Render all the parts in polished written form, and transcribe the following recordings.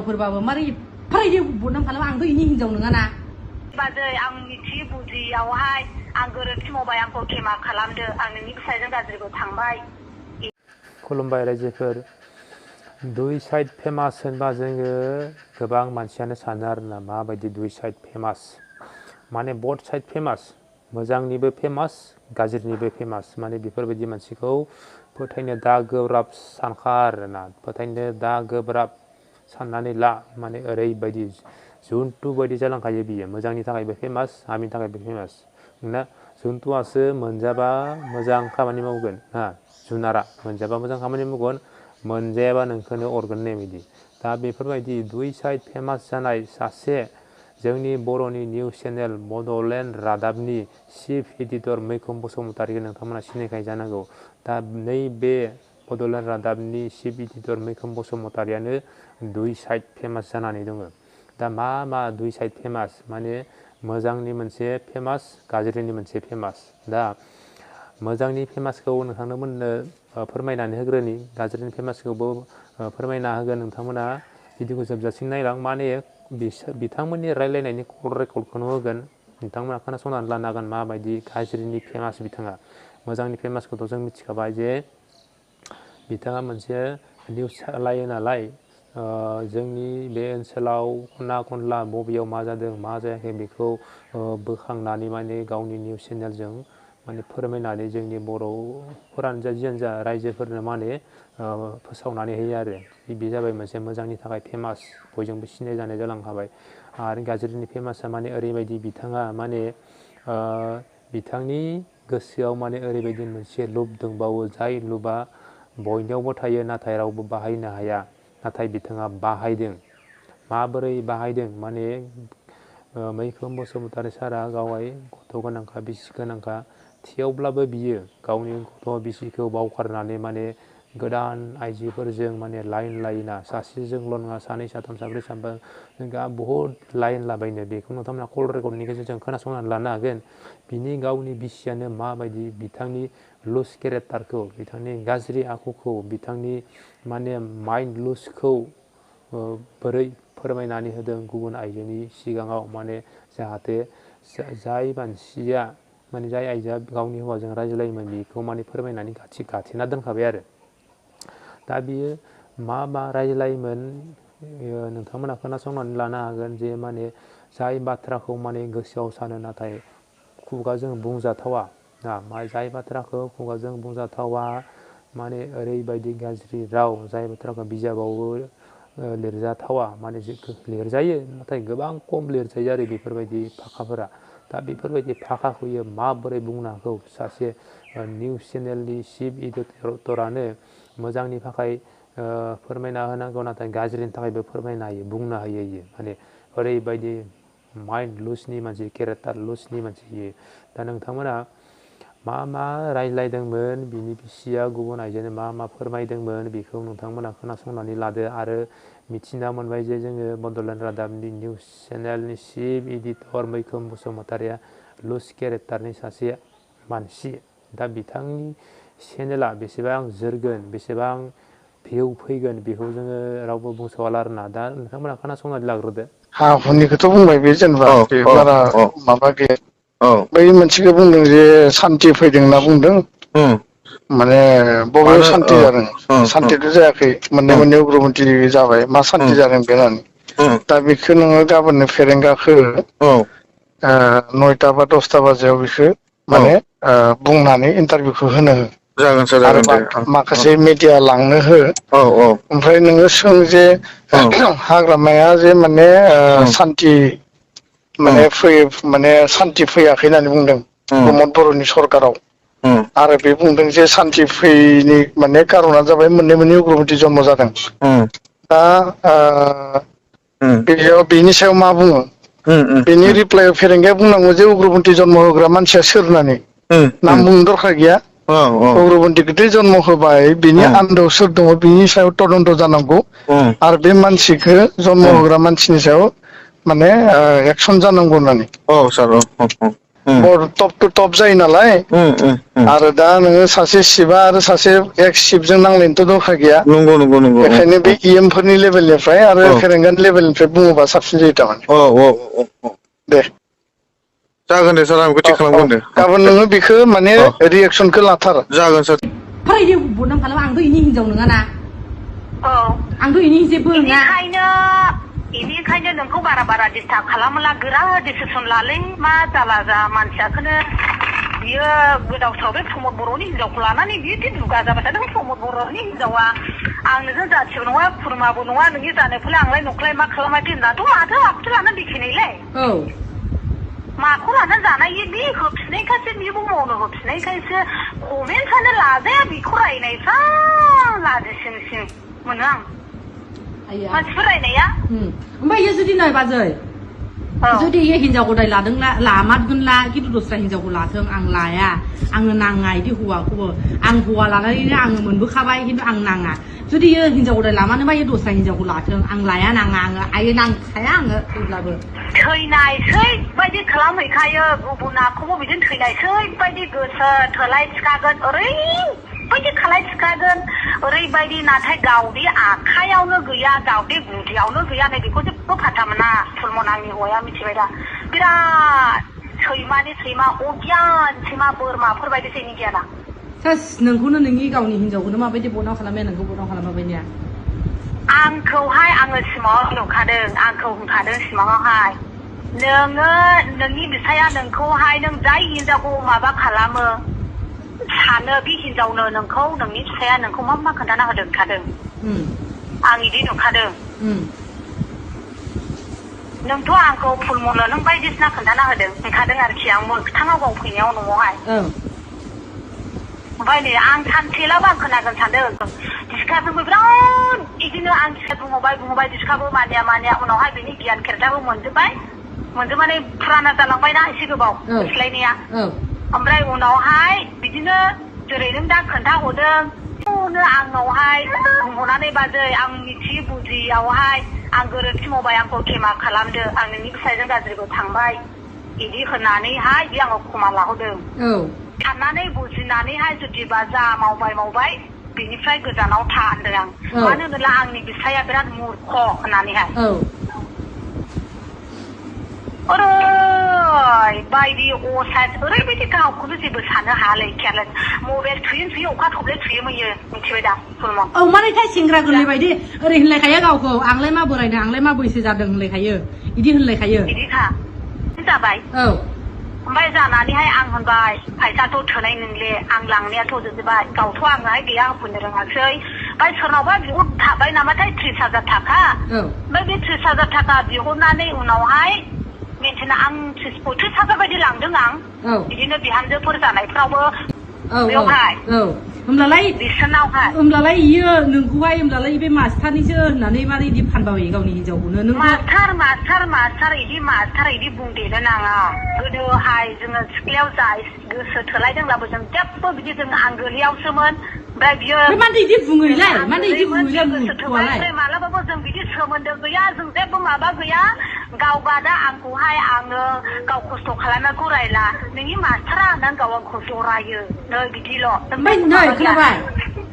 फोरबाबो मारै फरायदो बुदनाम खालाम आंथ' इनि हिनजाव नङा ना बाजै आं मिथि बुजियावहाय आं गोरोन्थि मावबाय आंखौ खेमा खालामदो आं नोंनि फिसाजों गाज्रिबो थांबाय खुलुमबाय रायजोफोर दुइ साइड फेमास होनबा जोङो गोबां मानसियानो सानो आरोना माबायदि दुइ साइड फेमास माने बथ साइड फेमास मोजांनिबो फेमास गाज्रिनिबो फेमास माने बेफोरबायदि मानसिखौ फोथायनो दा गोब्राब सानखा आरोना फोथायनो दा गोब्राब साननानै ला माने ओरैबायदि जुनतु बायदि जालांखायो बियो मोजांनि थाखायबो फेमास हामिनि थाखायबो फेमास ना जुनतुआसो मोनजाबा मोजां खामानि मावगोन हा जुनारा मोनजाबा मोजां खामानि मावगोन मोनजायाबा नोंखौनो अरगोन ने बिदि दा बेफोरबायदि दुइ साइड फेमास जानाय सासे जोंनि बर'नि निउस चेनेल बड'लेण्ड रादाबनि चिफ एडिटर मैखोम बसुमतारीखौ नोंथांमोना सिनायखायो जानांगौ दा नैबे बड'लेण्ड रादाबनि चिफ एडिटर मैखोम बसुमतारीयानो दुइ साइड फेमास जानानै दङ दा मा दुइ साइड फेमास माने मोजांनि मोनसे फेमास गाज्रिनि मोनसे फेमास दा मोजांनि फेमासखौ नोंथांमोननो फोरमायनानै होग्रोनि गाज्रिनि फेमासखौबो फोरमायना होगोन नोंथांमोना भिडिअखौ जोबजासिम नायलां माने बिथांमोननि रायलायनायनि कल रेकर्डखौनो होगोन नोंथांमोना खोनासंनानै लानो हागोन माबायदि गाज्रिनि फेमास बिथाङा मोजांनि फेमासखौथ' जों मिथिखाबाय जे बिथाङा मोनसे निउस सालायो नालाय जोंनि बे ओनसोलाव खना खनला बबेयाव मा जादों मा जायाखै बेखौ बोखांनानै माने गावनि निउस चेनेलजों माने फोरमायनानै जोंनि बर'फोरानो जा जियानो जा रायजोफोरनो माने फोसावनानै होयो आरो बे जाबाय मोनसे मोजांनि थाखाय फेमास बयजोंबो सिनायजानाय जालांखाबाय आरो गाज्रिनि फेमासा माने ओरैबायदि बिथाङा माने बिथांनि गोसोआव माने ओरैबायदि मोनसे लुब दंबावो जाय लुबा बयनियावबो थायो नाथाय रावबो बाहायनो हाया नाथाय बिथाङा बाहायदों माबोरै बाहायदों माने मैखोम बसुमतारी सारा गावहाय गथ' गोनांखा बिसि गोनांखा थेवब्लाबो बियो गावनि गथ' बिसिखौ बावगारनानै माने गोदान आइजोफोरजों माने लाइन लायोना सासेजोंल' नङा सानै साथाम साब्रै साबा जोंहा बहुद लाइन लाबायनो बेखौ नोंथांमोना कल रेकर्डनि गेजेरजों खोनासंनानै लानो हागोन बिनि गावनि बिसियानो माबायदि बिथांनि लुज केरेक्टारखौ बिथांनि गाज्रि आखुखौ बिथांनि माने माइन्ड लुजखौ बोरै फोरमायनानै होदों गुबुन आइजोनि सिगाङाव माने जाहाथे जाय मानसिया माने जाय आइजोआ गावनि हौवाजों रायज्लायोमोन बेखौ माने फोरमायनानै गाथेना दोनखाबाय आरो दा बियो मा रायज्लायोमोन नोंथांमोना खोनासंनानै लानो हागोन जे माने जाय बाथ्राखौ माने गोसोआव सानो नाथाय खुगाजों बुंजाथावा जाय बाथ्राखौ खुगाजों बुंजाथावा माने ओरैबायदि गाज्रि राव जाय बाथ्राखौ बिजाबावबो लिरजाथावा माने लिरजायो नाथाय गोबां खम लिरजायो आरो बेफोरबायदि फाखाफोरा दा बेफोरबायदि फाखाखौ माबोरै बुंनो हागौ सासे निउस चेनेलनि चिफ एडिटरानो मोजांनि थाखाय फोरमायना होनांगौ नाथाय गाज्रिनि थाखायबो फोरमायनो हायो बुंनो हायो इयो माने ओरैबायदि माइन्ड लुजनि मानसि केरेक्टार लुजनि मानसि इयो दा नोंथांमोना मा रायज्लायदोंमोन बिनि बिसिया गुबुन आइजोनो मा फोरमायदोंमोन बेखौ नोंथांमोना खोनासंनानै लादो आरो मिथिना मोनबाय जे जोङो बड'लेण्ड रादाबनि निउस चेनेलनि चिफ एडिटर मैखोम बसुमतारीया लुज केरेक्टारनि सासे मानसि दा बिथांनि चेनेला बेसेबां जोरगोन बेसेबां भिउ फैगोन बेखौ जोङो रावबो बुंस'हाला आरोना दा नोंथांमोना खोनासंनानै लाग्रोदो हा हुनिखौथ' बुंबाय बे जेनेबा बे बारा माबा गैया बै मोनसेखौ बुंदों जे सान्थि फैदों होनना बुंदों माने बबेयाव सान्थि जादों सान्थिथ' जायाखै मोननै उग्रपन्थि जाबाय मा सान्थि जादों बे होननानै दा बेखौ नोङो गाबोननो फेरेंगाखौ 9टा बा 10टा बाजियाव बेखौ माने बुंनानै इन्टारभिउखौ होनो हो जागोन सार आरो जागोन दे माखासे मिडिया लांनो हो ओमफ्राय नोङो सों जे हाग्रामाया जे माने सान्थि माने माने सान्थि फैयाखै होननानै बुंदों प्रमद बर'नि सरखाराव आरो बे बुंदों जे सान्थि फैयैनि माने कारना जाबाय मोननै उग्रपन्थि जन्म जादों दा बेयाव बेनि सायाव मा बुङो बेनि रिप्लाइआव फेरेंगाया बुंनांगौ जे उग्रपन्थि जन्म होग्रा मानसिया सोर होननानै नाम बुंनो दरखार गैया उग्रपन्थिखौथ' जन्म होबाय बिनि आन्दोआव सोर दङ बिनि सायाव तदन्त जानांगौ आरो बे मानसिखौ जन्म होग्रा मानसिनि सायाव माने एक्सन जानांगौ होननानै सार बर टप टु टप जायो नालाय आरो दा नोङो सासे शिबा आरो सासे एक्स शिबजों नांलायनोथ' दरखार गैया नंगौ बेखायनो बे इएम फोरनि लेभेलनिफ्राय आरो फेरेंगान लेभेलनिफ्राय बुङोबा साबसिन जायो थारमाने दे जागोन दे सार आं बेखौ थिग खालामगोन दे गाबोन नोङो बेखौ माने रिएक्सनखौ लाथार जागोन सार फरायदो बदनाम खालाम आंथ' इनि हिनजाव नङाना आंथ' इनि जेबो नङा बेनिखायनो नोंखौ बारा डिस्टार्ब खालामला गोरा डिसिसन लालै मा जाला जा मानसियाखौनो बियो गोदाव सोराव बे प्रमद बर'नि हिनजावखौ लानानै बिदि दुगा जाबाय थादों प्रमद बर'नि हिनजावा आं नोंजों जाथिबो नङा खुरमाबो नङा नोंनि जानायखौलाय आंलाय नंखाय मा खालामाखै होननाथ' माथो आखुथो लानानै देखायनायलाय माखौ लानानै जानाय बे होफिननायखायसो बेबो मावनो होफिननायखायसो कमेन्टआनो लाजाया बेखौ रायनायफ्रा लाजिसिंसिं मोनो आं मानसिफोर रायनाया ओमफ्राय जुदि नाय बाजै जुदि ये हिनजावखौ दाय लादोंला लामारगोनला खिन्थु दस्रा हिनजावखौ लाथों आं लाया आङो नाङा इदि हौवाखौबो आं हौवा लानानैनो आङो मोनबोखाबाय खिन्थु आं नाङा जुदि ये हिनजावखौ दाय लामानोबा ये दस्रा हिनजावखौ लाथों आं लाया नाङा आङो आयो नांखाया आङो थैब्लाबो थैनायसै बायदि खालामहैखायो गुबुनाखौबो बिदिनो थैनायसै बायदि गोसो थोलाय थिखागोन ओरैबायदि खालाय थिखागोन ओरैबायदि नाथाय गावनि आखायावनो गैया गावनि गुदियावनो गैया नै बेखौ जेबो फाथा मोना सलमन आंनि हौवाया मिथिबाय दा बिराद सैमानि सैमा अगियान सैमा बोरमाफोर बायदि सैनि गियाना सास नोंखौनो नोंनि गावनि हिनजावखौनो माबायदि बदनाम खालामबाय नोंखौ बदनाम खालामाबायनिया आंखौहाय आङो सिमाङाव नुखादों आंखौ होनखादों सिमाङावहाय नोङो नोंनि बिफाया नोंखौहाय नों जाय हिनजावखौ माबा खालामो सानो बे हिनजावनो नोंखौ नोंनि फिसाया नोंखौ मा खोन्थाना होदों खादों आं इदि नुखादों नोंथ' आंखौ फुलमनो नों बायदिसिना खोन्थाना होदों होनखादों आरोखि आं मोगथाङाव गाव फैनायाव न'आवहाय ओमफ्राय नै आं सानसेलाबो आं खोनागोन सानदों दिसकाजोंबो बिराद बिदिनो आं दिसका बुंहरबाय दिसकाबो मानिया उनावहाय बिनि गियान खेरथाबो मोनजोबनानै फुराना जालांबायना एसे गोबाव सोलायनाया ओमफ्राय उनावहाय बिदिनो जेरै नों दा खोन्थाहरदों आंनावहाय बुंहरनानै बाजै आं मिथियै बुजियावहाय आं गोरोन्थि मावबाय आंखौ खेमा खालामदो आं नोंनि फिसायजों गाज्रिबो थांबाय बिदि होननानैहाय बे आंखौ खमा लाहोदों साननानै बुजिनानैहाय जुदिबा जा मावबाय बेनिफ्राय गोजानाव था होनदों आं मानो होनोब्ला आंनि बिफाया बिराद मुर्ख होननानैहाय ओरैबायदि असाइद ओरैबायदि गावखौनो जेबो साननो हायालै केयारलेस मबाइल थुयो अखा थब्ले थुयो मैयो मिथिबाय दा सलमन मानोथाय सेंग्रा गोरलै बायदि ओरै होनलायखायो गावखौ आंलाय मा बोरायनो आंलाय मा बैसो जादों होनलायखायो इदि होनलायखायो बिदिखा जाबाय ओमफ्राय जानानैहाय आं होनबाय फैसाथ' थोनाय नोंले आं लांनायाथ' जोबजोबबाय गावथ' आंहाय गैया होफैनो रोङासै ओमफ्राय सोरनावबा बिहर थाबाय नामाथाय 30,000 थाखा ओमफ्राय बे 30,000 थाखा बिहरनानै उनावहाय मिन्थिना आं 30,000 बायदि लांदों आं बिदिनो बिहामजोफोर जानायफ्रावबो बेवहाय होमब्लालाय इयो नोंखौहाय होमब्लालाय बे मास्टारनिसो होननानै मारै इदि फानबाय गावनि हिनजावखौनो नों मास्टार इदि बुंदेरनो नाङा गोदोहाय जोङो सिख्लायाव जा गोसो थोलायदोंब्लाबो जों जेबो बिदि जों आंगोलियावसोमोन ओमफ्राय बियो मानो इदि बुङोलाय गोसो थोलायसै मालाबाबो जों बिदि सोमोन्दो गैया जों जेबो माबा गैया गावबा दा आंखौहाय आङो गाव खस्थ' खालामनायखौ रायला नोंनि मास्टारा होननानै गाव आंखौ जरायो नै बिदिल' ओमफ्य खोनाबाय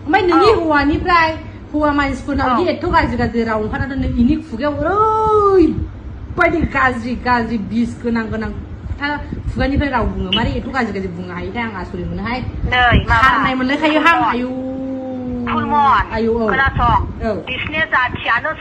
ओमफ्राय नोंनि हौवानिफ्राय हौवा मानसिफोरनाव इदि एथ' गाज्रि राव ओंखारनानै नों इनि खुगायाव ओरैबायदि गाज्रि बिस गोनां खोथा खुगानिफ्राय राव बुङो मारै एथ' गाज्रि बुंनो हायो दा आं आसरित मोनोहाय खारनाय मोनलायखायो हां आयु खोनासं बिसिनि जाथियानो